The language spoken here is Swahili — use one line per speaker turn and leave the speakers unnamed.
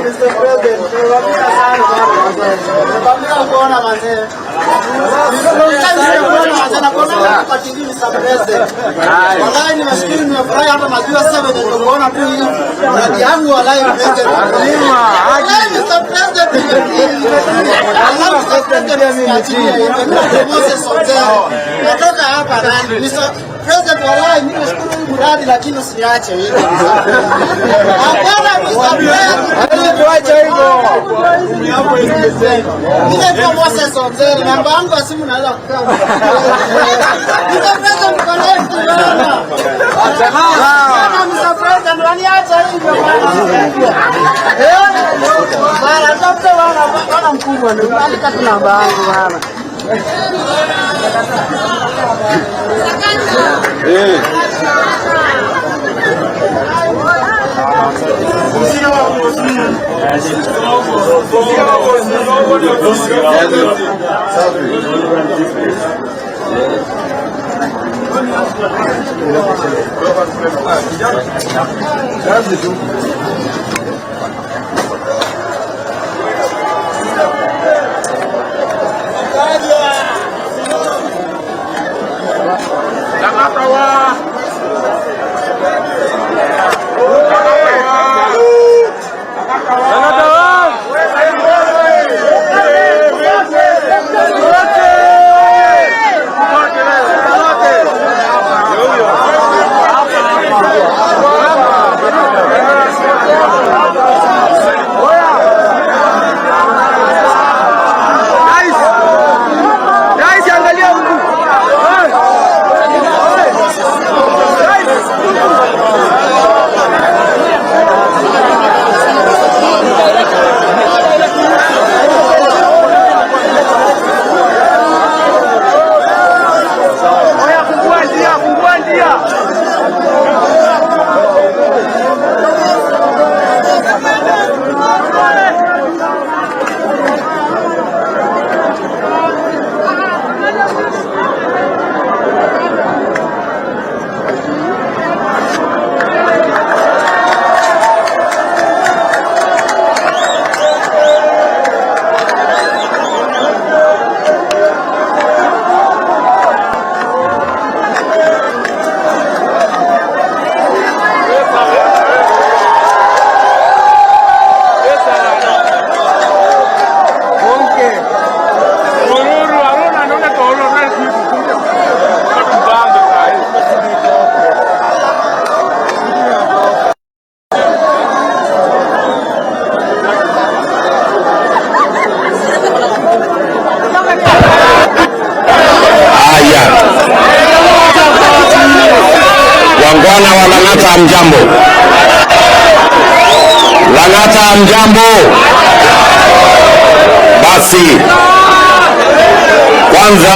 Mr. President, nimebambika sana bwana. Nimebambika kuona manze. Nakuona kwa TV Mr. President. Wallahi nimeshukuru, nimefurahi hata najua sasa venye nimekuona tu hivi. Mradi yangu wallahi President. Wallahi Mr. President wallahi Mr. President siachilie. Moses Otero. Natoka hapa nani? Mr. President wallahi mimi nashukuru hii mradi lakini usiniache hivi. Hapana Mr. President.
Tuache hivyo.
Mimi naitwa Moses Otero. Namba yangu ya simu naweza kupewa. Mr. President connect bwana. Bwana Mr. President waniacha hivyo bwana. Eh? Bwana tafuta bwana bwana mkubwa ndio andika tu namba yangu bwana.
Guys, angalia huku. Oya, fungua njia, fungua njia.
Haya, wangwana wa Lang'ata, mjambo? Lang'ata, mjambo? Basi kwanza